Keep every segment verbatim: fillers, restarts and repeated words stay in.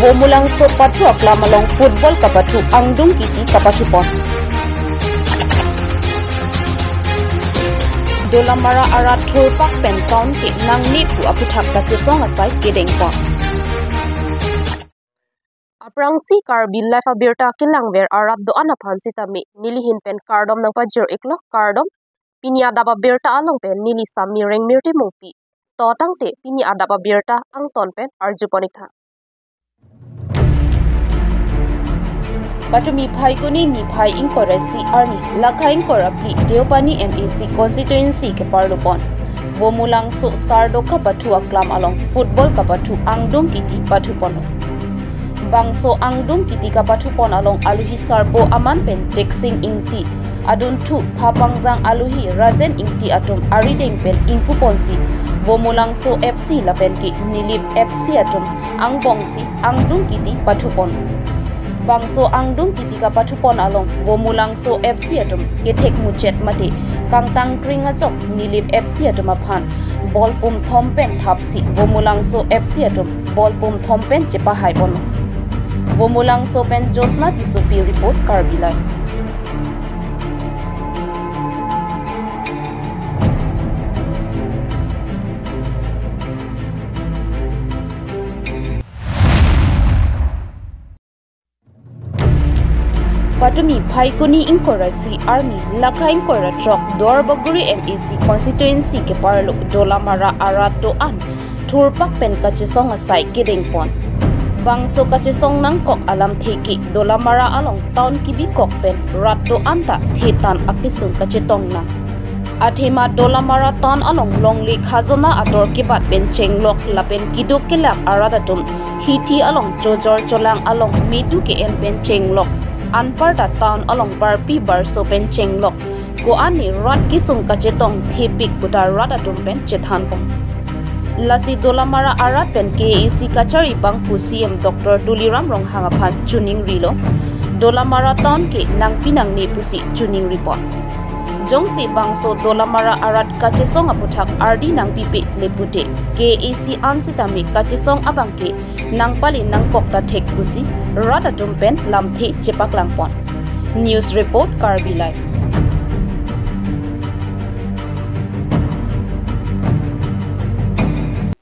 Vomulangso pathu aklam along football kapathu angdung kiti kapathupon. Dolamara arat thurpak pen town ke nangne pu aphuthak kachesong asai kedengpon. Aphrangsi Karbi Live abirta kelangver arat do-an aphan sitame nelihin pen kardom nangpajir iklo, kardom. Pini adap abirta along pen neli Sami Rengmirti Mongpi. To tangte pini adap abirta angton pen arjupon iktha. Patumi Phaikuni niphai ingkoi ra isi arni, lakha ingkoi ra phli Deopani M A C constituency keparlopon Vomulangso sardo kapathu aklam along football kapathu angdung kiti pathuponlo. Bangso angdung kiti kapathupon along aluhi sarpo aman pen Jeksing Ingti, adunthu Phapangjang aluhi Rajen Ingti atum arideng pen ingpuponsi Vomulangso F C lapen ke Nilip F C atum angbongsi angdung kiti pathupon. Bangso angdung kiti kapathupon along Vomulangso F C atum kethek muchet mate kangtang kring ajok Nilip F C atum aphan ball pumthom pen thapsi Vomulangso F C atum ball pumthom pen chepahaiponlo. Vomulangso pen Josna Tissopi report, Karbi Live. Patumi Phaikuni ingkoi ra isi arni, lakha ingkoi ra throk Duarbagori M A C constituency keparlo Dolamara arat do-an thurpak pen kachesong asai kedengpon. Bangso kachesong nangkok alamthe ke Dolamara along town kebikok pen rat do-an ta thetan akesung kachetong nang. Athema Dolamara town along longle khajona ator kebat pen chenglok lapen keduk kelak arat atum hithi along chojor cholang along medu ke-en pen chenglok. Anparta town along barpi barso pen chenglok. Ko-an ne rat kesung kachetong thepik puta rat atum pen chethanpon. Lasi Dolamara arat pen K A A C kachari bangphu C E M Doctor Tuliram Ronghang aphan chiningrilo. Dolamara town ke nangpi nangne pusi chiningripon. Jongsi bangso Dolamara arat kachesong aphuthak ardi nangpipe le pute K A A C an sitame kachesong abang ke nangpale nangkok ta thek pusi rat atum pen lamthe chepaklangpon. News report, Karbi Live.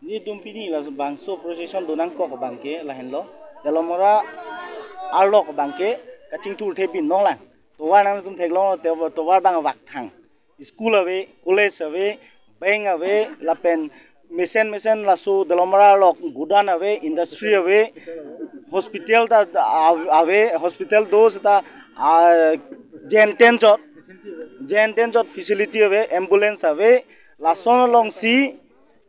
Nelitum pini labangso procession do nangkok abang ke lahenlo. Dolamara arlok abang ke kachingthur the bin nonglang. Tovar nangtum theklong, tovar, tovar abang vakthang. School ave, college ave, bank ave, lapen mesen mesen laso Dolamara arlok godown ave, industry ave, hospital ta ave, hospital do seta, ah, jen ten jot, jen ten jot facility ave, ambulance ave, lason alongsi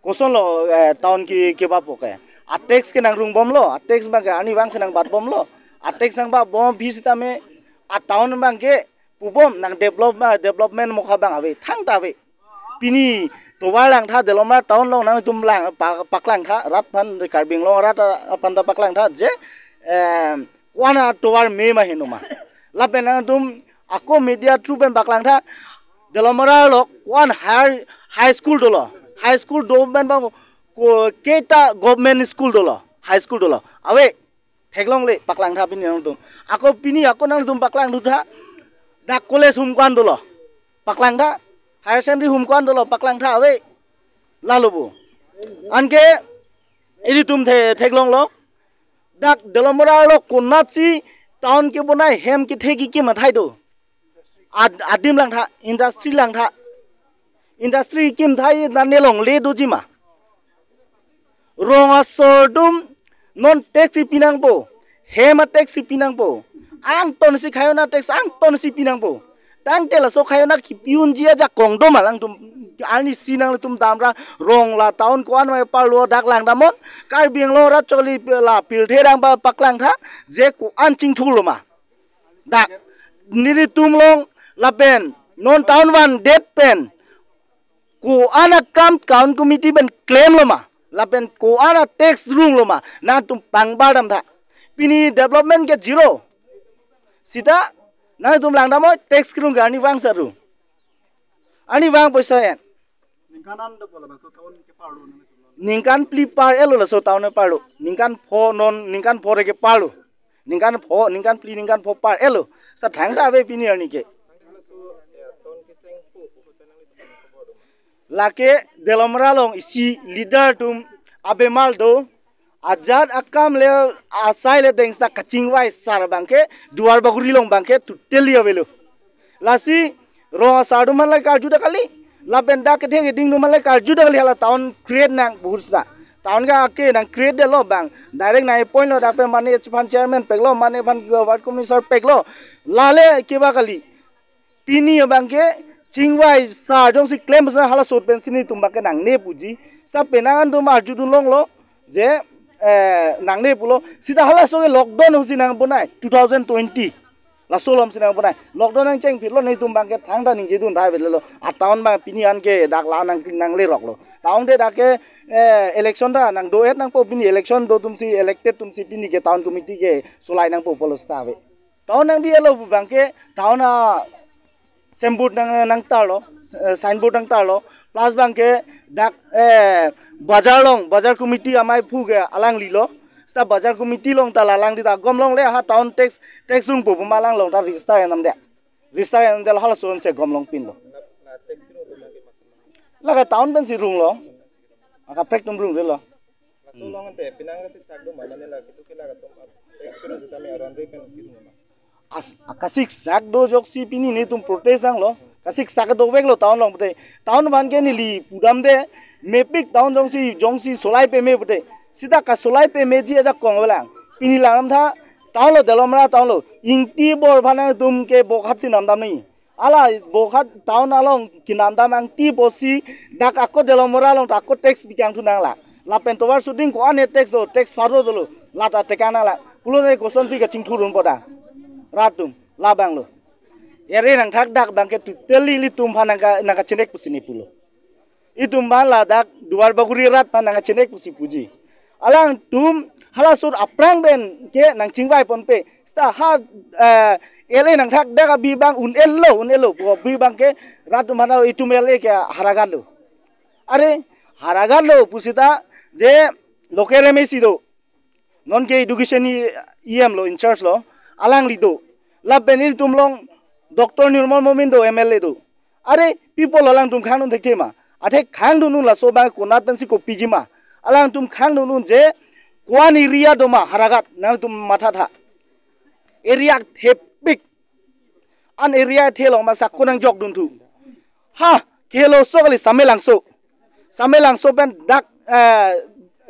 kosonlo, eh, town ke, kebapo ke. A tax ke nangrungbomlo, a tax abang ke arnivang si nangbatbomlo. A tax nangbatbom aphi sitame a town abang ke pubom nang develop, ah, development mokha abang ave, thangta ave. Pini tovar langtha, Dolamara town along nangtum lang pa-, paklangtha, rat aphan, Karbi Anglong rat aphan ta paklangtha je, em, ko-an atovar me ma henoma. Lapen nangtum ako media through pen paklangtha, Dolamara arlok ko-an higher, high school dolo. High school do pen abang ko-, keita government school dolo, high school dolo. Ave, theklongle paklangtha pini nangtum. Ako pini ako nangtum paklangtha, dak college hum ko-an dolo, paklangtha. Higher secondary hum ko-an dolo, paklangtha, ave. Lalo bo. Anke ilitum the-, theklonglo. Dak Dolamara arlok konatsi town kebonai, hem kethe kekim athai do. Ad-, adim langtha, industry langtha. Industry kimthai nane longle dojima. Rong asor atum non tax si pinangpo, hem a tax si pinangpo. Angton si khayona tax angton si pinangpo. Tangte laso khayona kipi unji ajakong do ma, nangtum arnisi nangtum damra rong la town ko-an ma parlo dak langdamnon. Karbi Anglong rat chokli la pirthe dang pa-, paklangtha je ko-an chingthurlo ma. Dak nelitum along lapen non town vandet pen ko-an akam town committee pen klemlo ma, lapen ko-an a tax runglo ma, nangtum pangbar damtha. Pini development ke zero. Sita nangtum langdamnon tax kerung ke arnivang si arung. Arnivang poisa en. Ningkan an do pola bangso town keparlo nangtum lo. Ningkan phli par-etlo laso town aparlo. Ningkan pho non, ningkan pho reke parlo. Ningkan pho, ningkan phli, ningkan pho par-etlo. Seta thangta ave pini arni ke. Lake Dolamara along isi leader atum abemar do. Ajat akam le asai le deng seta kachingvai sar abangke Duar Bagori along abangke totally avelo. Lasi rong asar atum aphan le karjudak kali. Lapen dak kethe keding atum aphan le karjudak kali, hala town create nang bahut seta. Town ke ake nang create detlo abang. Direct nang appoint lo, dak pen mane aphan chairman peklo, mane aphan ward commissioner peklo. Lale keba kali. Pini abangke chingvai sar jongsi klem seta halaso pen si netum abangke nangne puji. Seta penang an atum arjudun longlo je, eh, nangne pulo. Seta halaso ke lockdown ahut si nang bonai two thousand twenty. Laso alom si nang bonai. Lockdown nangcheng phitlo, netum abangke thangta ningjedun thai velelo. A town abang pini an ke dak la nang nangleroklo. Town te dak ke, eh, election ta nang do-et nangpo, pini election do atum si elected atum si pini ke town committee ke solai nangpo pulo seta ave. Town nangbi-etlo pu abangke town a signboard nang nangtarlo, eh, signboard nangtarlo, plus abangke dak, eh, bazar along, bazar committee amei aphu ke alanglilo. Seta bazar committee along ta la alangli ta gom longle, ha town tax, tax rungpo pu ma alang along ta register enam det. Register enam det, halaso ansi gom longpinlo. Lake town pensi runglo. Akaprek atum rungdetlo. Laso along ante penang kasiksak do ma, mane la kitu kila katum ap-, tax kilo sitame aron ri pen kitu ma. As, kasiksak do ajoksi pini netum protest nanglo. Kasiksak doveklo town along pute. Town abangke neli pudamde mepik, town jongsi, jongsi solai peme pute. Seta kasolai pemeji ajakong avelang. Pini langdamtha town lo, Dolamara town lo. Ingti bor aphan nangtum ke bokhat si namdam nangji. Hala bokhat town along kenamdam angti pusi dak ako Dolamara along ta ako tax bikang thu nanglang. Lapen tovar shooting ko-an tax do, tax pharo dolo. Lata tekang nanglang. Pulote kosonsi kachingthurunpo ta rat atum, labanglo. Ere nangthak dak abangke totally ilitum aphan nangka, nangkachenek pusi ne pulo. Itum aphan ladak Duar Bagori arat aphan nangkachenek pusi puji. Alangtum halaso aphrang pen ke nangchingvai ponpe. Seta ha, eh, L A nangthak dak abi abang un-etlo, un-etlo. Pu abi abangke rat atum aphan itum L A ke haragatlo. Are haragatlo pu seta je local M A C do. Non ke education E M lo, in charge lo, alangli do. Lapen ilitum along Doctor Nirmal Momin do, M L A do. Are people alangtum khangdun thekthe ma? Athe khangdun un laso abang konat pensi kopiji ma? Alangtum khangdun un je ko-an area do ma haragat, nangtum mathatha. Area thepik. An area the long ma sako nangjokdun thu. Ha, kehelo so kali Samelangso. Samelangso pen dak, eh,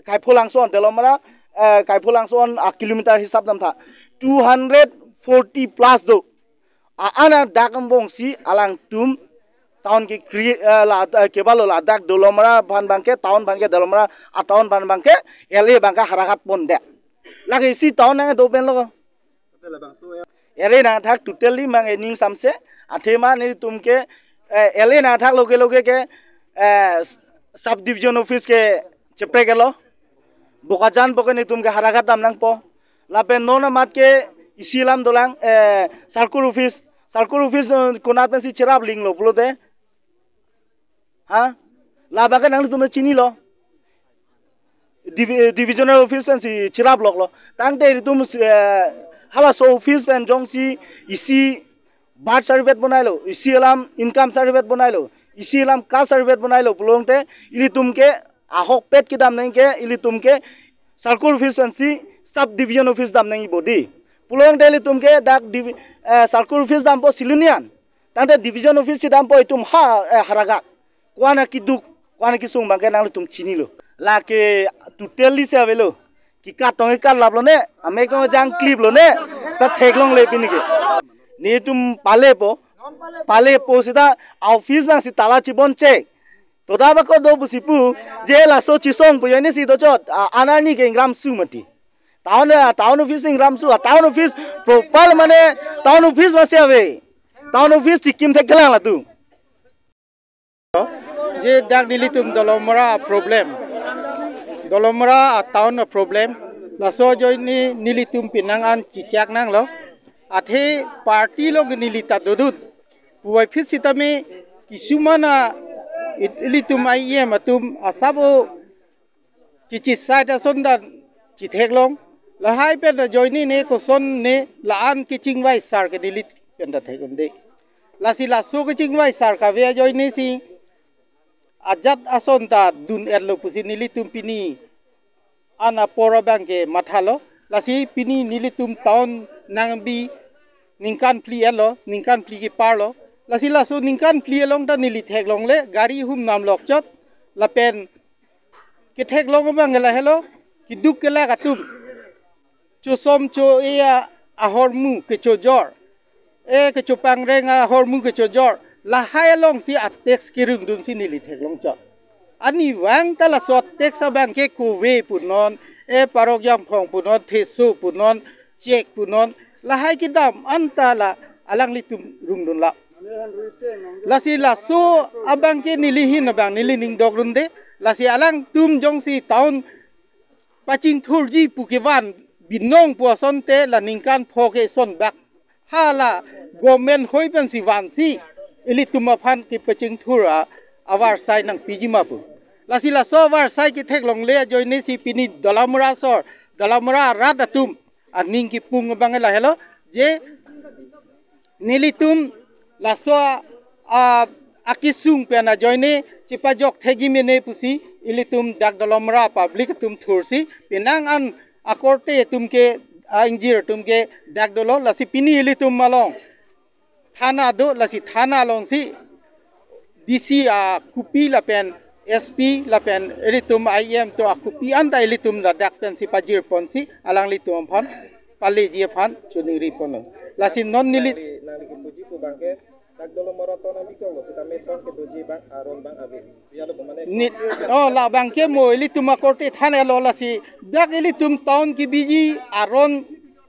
Kaipholangso an Dolamara, eh, Kaipholangso an a kilometer hisap damtha. Two hundred forty plus do. A-an adak angbongsi alangtum town ke kri-, eh, la, eh, kebalo ladak Dolamara aphan abangke, town abangke Dolamara, a town aphan abangke, L A abangke haragat pondet. Lake isi town nang do penlo. Ere nangthak totally mang ening samse, athema netum ke, eh, L A nangthak loge loge ke, eh, sub division office ke cheprek-etlo. Bokajan boke netum ke haragat dam nangpo. Lapen non amat ke isi alam dolang, eh, circle office, circle office, eh, konat pensi cherap linglo pulote. Ha? Labangke nanglitum chinilo. Divi-, divisional office pensi cherap loklo. Tangte ilitum, eh, halaso office pen jongsi isi birth certificate bonailo, isi alam income certificate bonailo, isi alam caste certificate bonailo pulote ilitum ke ahokpet kedam nangji ke ilitum ke circle office pensi sub division office dam nangjipo dei. Pulote ilitum ke dak divi-, eh, circle office dampo silunian. Tangte division office si dampo itum ha, eh, haragat. Ko-an akiduk, ko-an akesung abangke nanglitum chinilo. Lake totally si avelo. Kekat tong kekat laplo ne, amek tong jangkliplo ne, seta theklongle pini ke. Netum palepo, palepo seta office nangsi tala chibonchek. Toda bako do pusi pu, je laso chisong pu joine si dochot, a, an arni ke ingramsu mati. Town, a, town office ingramsu, a, town office proper mane, town office masi ave. Town office chikim thekthelang latum. Je dak nelitum Dolamara problem. Dolamara a town a problem. Laso ajoine nelitum penang an chichak nanglo. Athe party along neli ta dodun. Puvoiphit sitame kisumana it-, ilitum I E M atum asap o kechisai ta ason ta chetheklong. Lahai pen ajoine ne koson ne la-an kechingvai sar ke neli pen ta thek-un-e. Lasi laso kechingvai sar kave ajoine si ajat ason ta dun-etlo pusi nelitum pini an apor abang ke mathalo. Lasi pini nelitum town nangbi ningkan phli-etlo, ningkan phli keparlo. Lasi laso ningkan phli along ta neli theklongle gari humnam lokchot. Lapen ketheklong abang ke lahelo, keduk kelak atum chosom cho-e ahormu kechojor, e kechopangreng ahormu kechojor, lahai alongsi a-tax kerungdunsi neli theklongchot. Anivang ta laso a-tax abang ke kove punon, e parok jangphong punon, theso punon, chek punon, lahai kedam anta la alanglitum rungdunlo. Lasi laso abang ke neli ahin abang neli ning dokdunde. Lasi alangtum jongsi town pachingthurji pu kevan binong pu asonte la ningkan pho ke ison bak hala government hoi pensi vansi ilitum aphan kepachingthur a-, avarsai nangpiji ma pu. Lasi laso avarsai ketheklongle ajoine si pini Dolamara asor, Dolamara arat atum aning kipung abang lahelo, je nelitum laso a, a, akesung pen ajoine chepajok thekji mene pusi ilitum dak Dolamara public atum thursi penang an akorte atum ke, a, ingjir atum ke dak dolo. Lasi pini ilitum along thana do, lasi thana alongsi D C a kopi lapen S P lapen ilitum I M to a kopi anta ilitum ladak pensi pajirponsi alanglitum aphan paleji aphan choningri ponlo. Lasi non neli nangli, nangli kepuji pu abang ke dak Dolamara town abikong lo, sitame town kedoji abang aron abang ave. Ya lo, mane ni, oh, labang ke mo ilitum akorte than-etlo, lasi dak ilitum town kebiji aron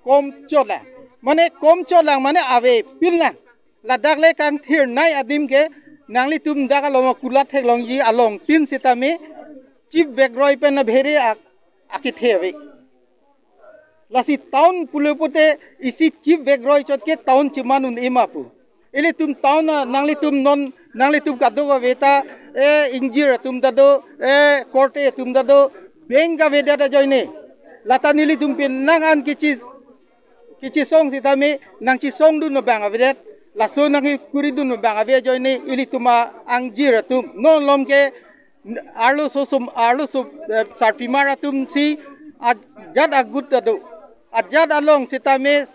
komchot lang. Mane komchot lang mane avepin lang. Ladak le kangthirnei adim ke nanglitum dak along kulat theklongji along tin sitame chip vekroi pen abhere ak-, akethe ave. Lasi town pulo pute isi chip vekroi chot ke town cheman un-e ma pu. Ilitum town a nanglitum non nanglitum kadokave ta, e ingjir atum ta do, e korte atum ta do, bank kavedet ajoine. Lata nelitum penang an kechi kechesong sitame nangchesongdun abang avedet, laso nangkekuridun abang ave ajoine ilitum a-ingjir atum. Non malom ke arloso som-, arloso, eh, sarpimar atum si ajat agut ta do. Ajat along sitame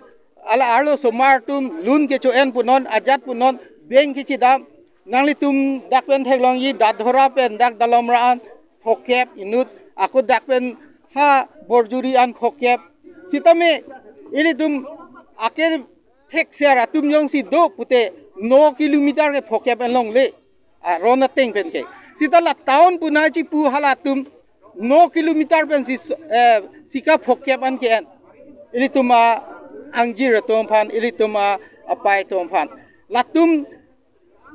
hala arlosomar atum loan kecho-en punon, ajat punon, bank kechedam. Nanglitum dak pen theklongji, Dadhora pen dak Dolamara an phokep inut, ako dak pen ha Borjuri an phokep. Sitame ilitum ake thekser atum jongsi do pute no kilometer ke phokep enlongle aron ateng pen ke. Sita la town puna chipu halatum no kilometer pensi, eh, sika phokep an ke-en. Ilitum a-ingjir atum aphan, ilitum a-apai atum aphan. Latum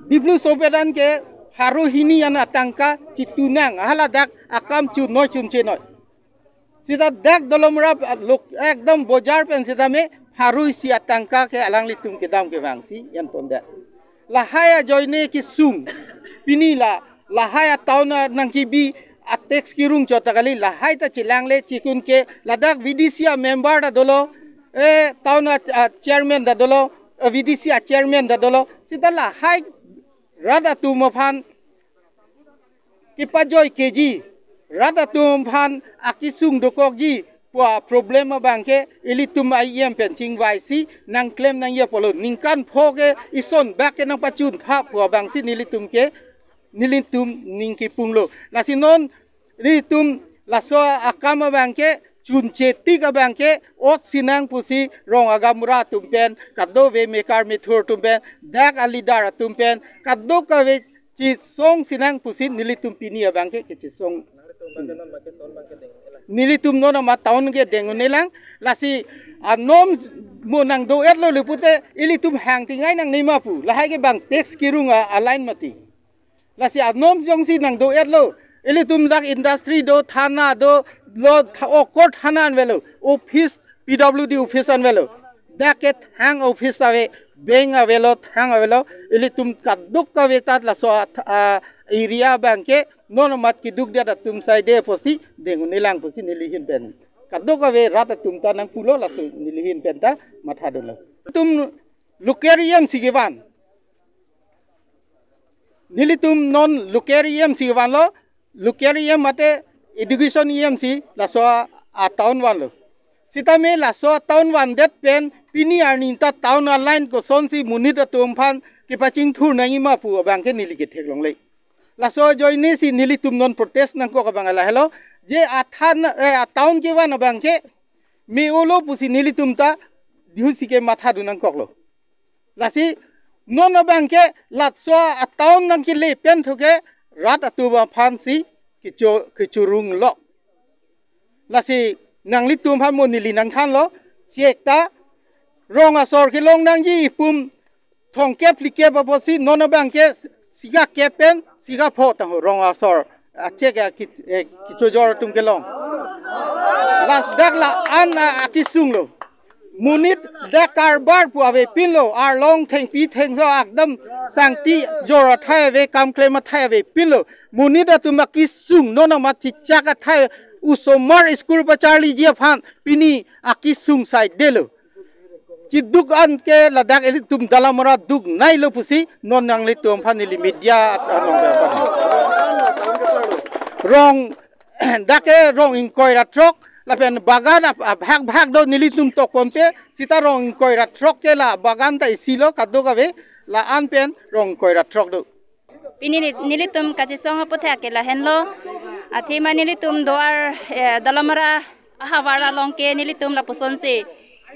Diplu sopet an ke pharo hini an atangka chitunang, haladak akam chun noi chunche noi. Sita dak Dolamara lok ekdom bojar pen sitame pharo isi atangka ke alanglitum kedam kevangsi enpondet. Lahai ajoine kesung pini la, lahai a-town a nangkebi a-tax kerung chot ta kali, lahai ta chelangle chikun ke ladak V D C a-member ta dolo, e town a, a-chairman ta dolo, e V D C a-chairman ta dolo. Sita lahai rat atum aphan kepajoi keji, rat atum aphan akesung dokokji pu a-problem abang ke ilitum I M pen chingvaisi nangklem nangji apotlo, ningkan pho ke ison bak ke nangpachuntha pu abangsi nelitum ke, nelitum ning kipunglo. Lasi non nelitum laso akam abang ke chunche tik abang ke ot sinang pusi rong agamra atum pen, kadokave mekar methur atum pen, dak a-leader atum pen, kadokave chesong sinang pusi nelitum pini abang ke kechesong. Nelitum non ama town ke deng un-e lang, lasi anom mo nangdo-etlo le pute ilitum hang tingai nangne ma pu, lahai ke bang tax kerung a, a-line mati. Lasi anom jongsi nangdo-etlo, ilitum dak industry do, thana do, lo tha-, o court thana an avelo, office, P W D office an avelo, dak ke thang office ave, bank avelo, thang avelo, ilitum kadokave ta laso a, a, area abang ke Non amat keduk det atum saide pusi deng un-e lang pusi neli ahin pen kadokave rat atum ta nangpulo, laso neli ahin pen ta mathadunlo. Atum local E M si kevan. Nelitum non local E M si kevanlo, local E M mate education E M si laso a, a town vanlo. Sitame laso a town vandet pen pini arni ta town a-line kosonsi monit atum aphan kepachingthur nangji ma pu abangke neli ketheklongle. Laso ajoine si nelitum non protest nangkok abang lahelo, je athan, eh, a town kevan abangke me-olo pusi nelitum ta dihusi ke mathadun nangkoklo. Lasi non abangke laso a town nangkele pen thoke rat atum aphansi kecho-, kechorunglok. Lasi nanglitum aphan mo neli nangthanlo, chek ta rong asor kelong nangji ipum thomkep phlikep apotsi non abangke sika kep pen sika pho tangho rong asor achek a ki-, eh, kechojor atum kelong. Ladak la-an a, akesunglo. Monit dak karbar pu avepinlo, arlong thengpi thengso akdam sangti jor athai ave, kam klem athai avepinlo. Monit atum akesung non amat chechak athai osomar school pacharliji aphan pini akesung saidelo. Chiduk an ke ladak ilitum Dalamara duknailo pusi non nanglitum aphan neli media at-, anong aphan. Rong dak ke rong ingkoi ra throk lapen bagan ap-, abhag bhag do nelitum tokponpe, sita rong ingkoi ra throk ke la bagan ta isilo kadokave la-an pen rong ingkoi ra throk do. Pini ni-, nelitum kachesong aphuthak ke lahenlo. Athema nelitum do-ar, eh, Dalamara ahavar along ke nelitum lapusonsi,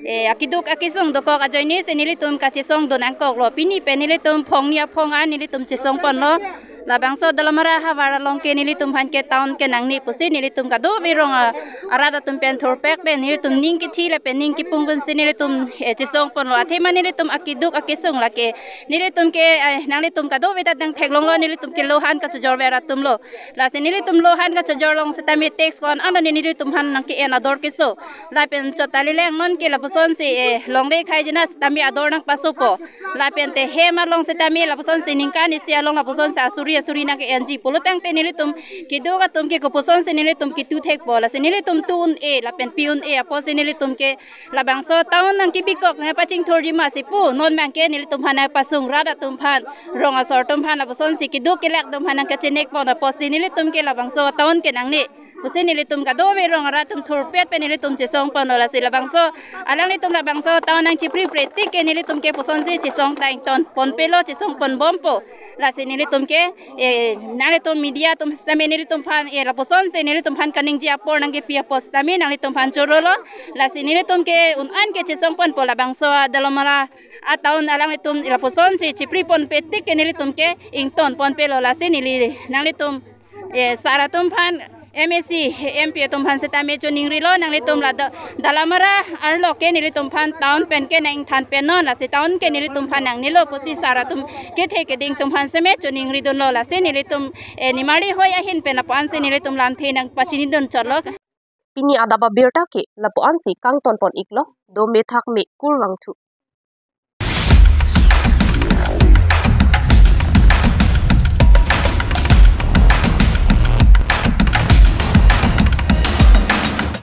eh, akeduk akesung dokok ajoine si nelitum kachesong do nangkoklo. Pini pen nelitum phongni aphong an nelitum chesongponlo. Labangso Dalamara ahavar along ke nelitum aphan ke town ke nangne pusi nelitum kadokave rong a, arat atum pen thurpek pen nelitum ning kethi lapen ning kepung pensi nelitum, eh, chesongponlo. Athema nelitum akeduk akesung lake nelitum ke, eh, nanglitum kadokave ta nangtheklonglo, nelitum ke lohan kachojor ver atumlo. Lasi nelitum lohan kachojor along sitame tax ko-an an nelitum aphan nangke-en ador keso. Lapen chot ta leleng non ke lapusonsi, eh, longle khai jina sitame ador nangpasopo. Lapen te hem along sitame lapusonsi ningkan isi along lapusonsi asuri asuri nangke-enji pulo tangte nelitum keduk atum ke kopusonsi nelitum ketu thekpo. Lasi nelitum tu un-e lapen pi un-e apotsi nelitum ke labangso town nangkebikok nangpachingthurji ma si pu non abangke nelitum aphan nangpasung, rat atum aphan, rong asor atum aphan, lapusonsi keduk kelak atum aphan nangkachenekpon apotsi nelitum ke labangso town ke nangne pusi nelitum kadokave rong arat atum thurpet pen nelitum chesongponlo. Lasi labangso alanglitum labangso town nangchipri pre tik ke nelitum ke pusonsi chesong ta ingtonponpelo, chesongponbompo. Lasi nelitum ke, eh, nanglitum media atum sitame nelitum aphan, eh, lapusonsi nelitum aphan kaningje apor nangkepi apot sitame nanglitum aphan chorolo. Lasi nelitum ke un-an ke chesongponpo labangso Dalamara a town alanglitum lapusonsi chipriponpe tik ke nelitum ke ingtonponpelo. Lasi neli nanglitum, eh, sar atum aphan, M A C, M P atum aphan sitame choningrilo, nanglitum la Da-, Dalamara arlo ke nelitum aphan town pen ke nangthanpennon, lasi town ke nelitum aphan nangnelo pusi sar atum kethe keding atum aphan seme choningridunlo. Lasi nelitum, eh, nimarli hoi ahin pen lapu-ansi nelitum lamthe nangpachinidun chotlo. Pini adap abirta ke lapu-ansi kangtonpon iklo, dome thakme, kurvangthu.